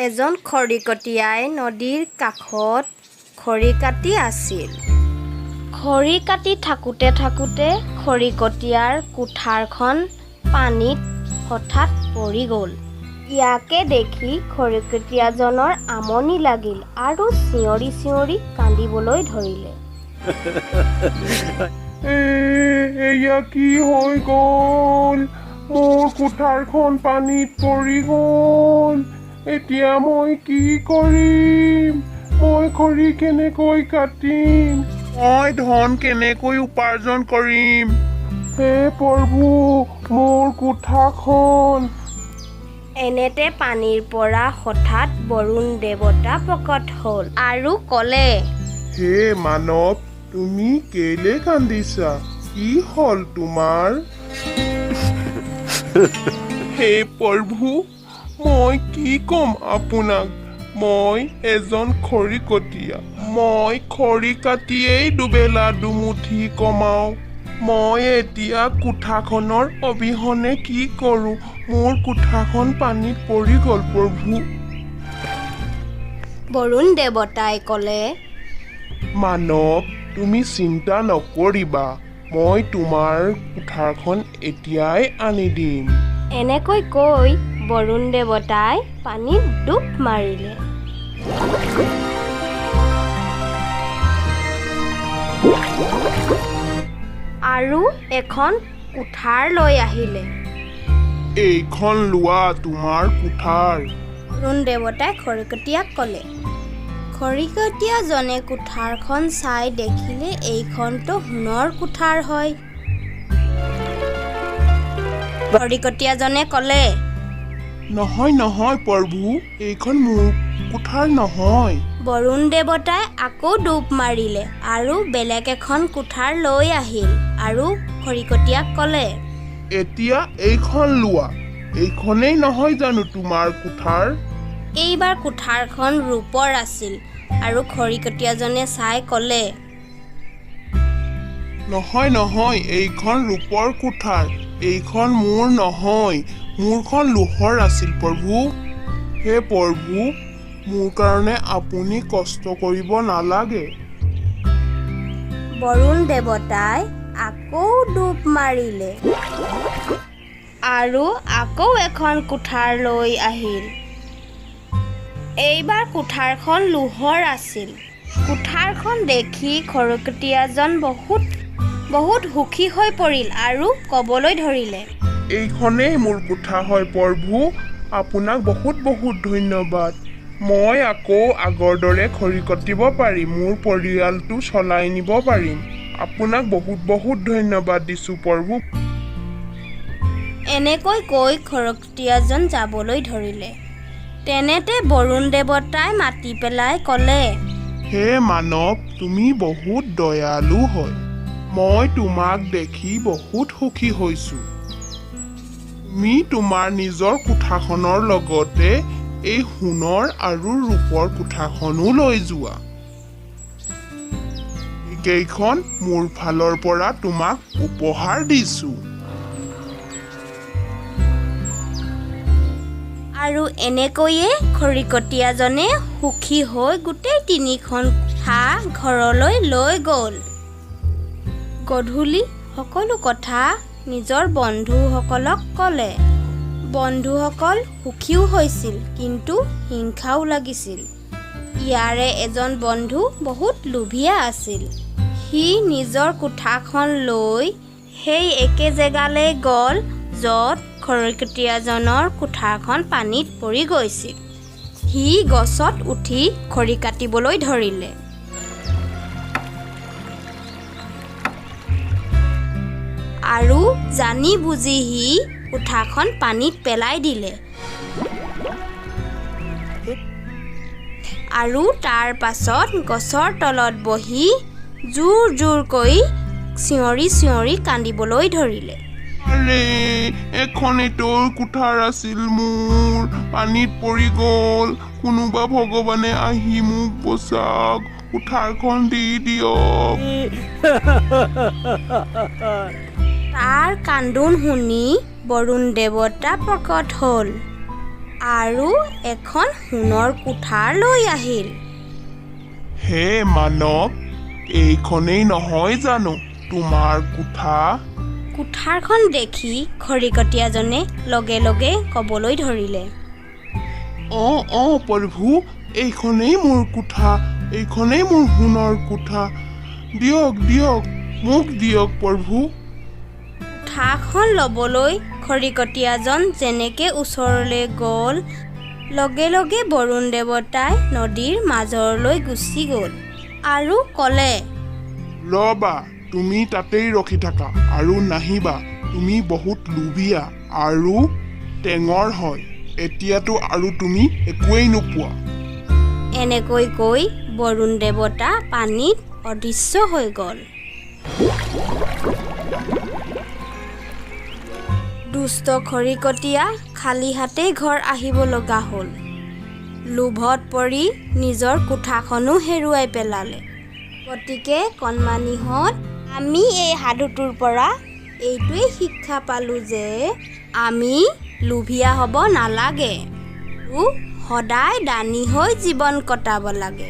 এজন খৰিকটীয়াই নদীৰ কাষত খৰি কাটি আছিল। খৰি কাটি থাকোঁতে থাকোঁতে খৰিকটীয়াৰ কুঠাৰখন পানীত হঠাৎ পৰি গ'ল। ইয়াকে দেখি খৰিকটীয়াজনৰ আমনি লাগিল আৰু চিঞৰি চিঞৰি কান্দিবলৈ ধৰিলে। এয়া কি হৈ গ'ল? মোৰ কুঠাৰখন পানীত পৰি গ'ল। এতিয়া মই কি কৰিম? মই খৰি কেনেকৈ কাটিম? মই ধন কেনেকৈ উপাৰ্জন কৰিম? হে প্ৰভু, মোৰ কোঠাখন! এনেতে পানীৰ পৰা হঠাৎ বৰুণ দেৱতা প্ৰকট হ'ল আৰু ক'লে, হে মানৱ, তুমি কেলে কান্দিছা? কি হ'ল তোমাৰ? হে প্ৰভু, মই কি ক'ম আপোনাক? মই এজন খৰিকটীয়া। মই খৰি কাটিয়েই দুবেলা দুমুঠি কমাওঁ। মই এতিয়া কোঠাখনৰ অবিহনে কি কৰোঁ? মোৰ কোঠাখন পানীত পৰি গ'ল প্ৰভু। বৰুণ দেৱতাই ক'লে, মানৱ, তুমি চিন্তা নকৰিবা, মই তোমাৰ কোঠাখন এতিয়াই আনি দিম। এনেকৈ কৈ বৰুণ দেৱতাই পানীত ডুব মাৰিলে। আৰু এখন কুঠাৰ লৈ আহিলে। এইখন লোৱা তোমাৰ কুঠাৰ। বৰুণ দেৱতাই খৰিকটীয়াক ক'লে। খৰিকটীয়াজনে কুঠাৰখন চাই দেখিলে এইখনতো সোণৰ কুঠাৰ হয়। খৰিকটীয়াজনে ক'লে, নহয় নহয় প্ৰভু, এইখন মোৰ কুঠাৰ নহয়। বৰুণ দেৱতাই আকৌ ডুব মাৰিলে আৰু বেলেগ এখন কুঠাৰ লৈ আহিল আৰু খৰিকটীয়াক ক'লে, এতিয়া এইখন লোৱা, এইখনেই নহয় জানো তোমাৰ কুঠাৰ? এইবাৰ কুঠাৰখন ৰূপৰ আছিল আৰু খৰিকটীয়াজনে চাই ক'লে, নহয় নহয়, এইখন ৰূপৰ কুঠাৰ, এইখন মোৰ নহয়, মোৰখন লোহৰ আছিল প্ৰভু। হে প্ৰভু, মোৰ কাৰণে আপুনি কষ্ট কৰিব নালাগে। বৰুণ দেৱতাই আকৌ ডুব মাৰিলে আৰু আকৌ এখন কুঠাৰ লৈ আহিল। এইবাৰ কুঠাৰখন লোহৰ আছিল। কুঠাৰখন দেখি খৰিকটীয়াজন বহুত বহুত সুখী হৈ পৰিল আৰু ক'বলৈ ধৰিলে, এইখনেই মোৰ কোঠা হয় প্ৰভু, আপোনাক বহুত বহুত ধন্যবাদ। মই আকৌ আগৰ দৰে খৰি কাটিব পাৰিম, মোৰ পৰিয়ালটো চলাই নিব পাৰিম। আপোনাক বহুত বহুত ধন্যবাদ দিছোঁ প্ৰভু। এনেকৈ কৈ খৰিকটীয়াজন যাবলৈ ধৰিলে। তেনেতে বৰুণ দেৱতাই মাতি পেলাই ক'লে, হে মানৱ, তুমি বহুত দয়ালু হয়। মই তোমাক দেখি বহুত সুখী হৈছোঁ। তুমি তোমাৰ নিজৰ কোঠাখনৰ লগতে এই সোণৰ আৰু ৰূপৰ কোঠাখনো লৈ যোৱা। এইকেইখন মোৰ ফালৰ পৰা তোমাক উপহাৰ দিছোঁ। আৰু এনেকৈয়ে খৰিকটীয়াজনে সুখী হৈ গোটেই তিনিখন কোঠা ঘৰলৈ লৈ গ'ল। গধূলি সকলো কথা নিজৰ বন্ধুসকলক ক'লে। বন্ধুসকল সুখীও হৈছিল, কিন্তু হিংসাও লাগিছিল। ইয়াৰে এজন বন্ধু বহুত লোভীয়া আছিল। সি নিজৰ কোঠাখন লৈ সেই একে জেগালৈ গ'ল য'ত খৰিকটীয়াজনৰ কোঠাখন পানীত পৰি গৈছিল। সি গছত উঠি খৰি কাটিবলৈ ধৰিলে। আৰু জানি বুজি সি কোঠাখন পানীত পেলাই দিলে। আৰু তাৰ পাছত গছৰ তলত বহি জোৰ জোৰকৈ চিঞৰি চিঞৰি কান্দিবলৈ ধৰিলে। আৰে, এখনেই কোঠাৰ আছিল মোৰ, পানীত পৰি গ'ল। কোনোবা ভগৱানে আহি মোক বচাওক, কোঠাৰখন দি দিয়ক। তাৰ কান্দোন শুনি বৰুণ দেৱতা প্ৰকট হ'ল। আৰু এখন সোণৰ কোঠাৰ লৈ আহিল। হে মানৱ, এইখনেই নহয় জানো তোমাৰ কোঠা? কোঠাৰখন দেখি খৰিকটীয়াজনে লগে লগে ক'বলৈ ধৰিলে, অঁ অঁ প্ৰভু, এইখনেই মোৰ কোঠা, এইখনেই মোৰ সোণৰ কোঠা। দিয়ক দিয়ক, মোক দিয়ক প্ৰভু। কোঠাখন ল'বলৈ খৰিকটীয়াজন যেনেকে ওচৰলৈ গ'ল, লগে লগে বৰুণ দেৱতাই নদীৰ মাজলৈ গুচি গ'ল আৰু ক'লে, ৰ'বা, তুমি তাতেই ৰখি থাকা আৰু নাহিবা। তুমি বহুত লোভীয়া আৰু টেঙৰ হয়, এতিয়াতো আৰু তুমি একোৱেই নোপোৱা। এনেকৈ কৈ বৰুণ দেৱতা পানীত অদৃশ্য হৈ গ'ল। দুষ্ট খৰিকটীয়া খালী হাতেই ঘৰ আহিব লগা হ'ল। লোভত পৰি নিজৰ কোঠাখনো হেৰুৱাই পেলালে। গতিকে কণমানিহঁত, আমি এই সাধুটোৰ পৰা এইটোৱেই শিক্ষা পালোঁ যে আমি লোভীয়া হ'ব নালাগে আৰু সদায় দানী হৈ জীৱন কটাব লাগে।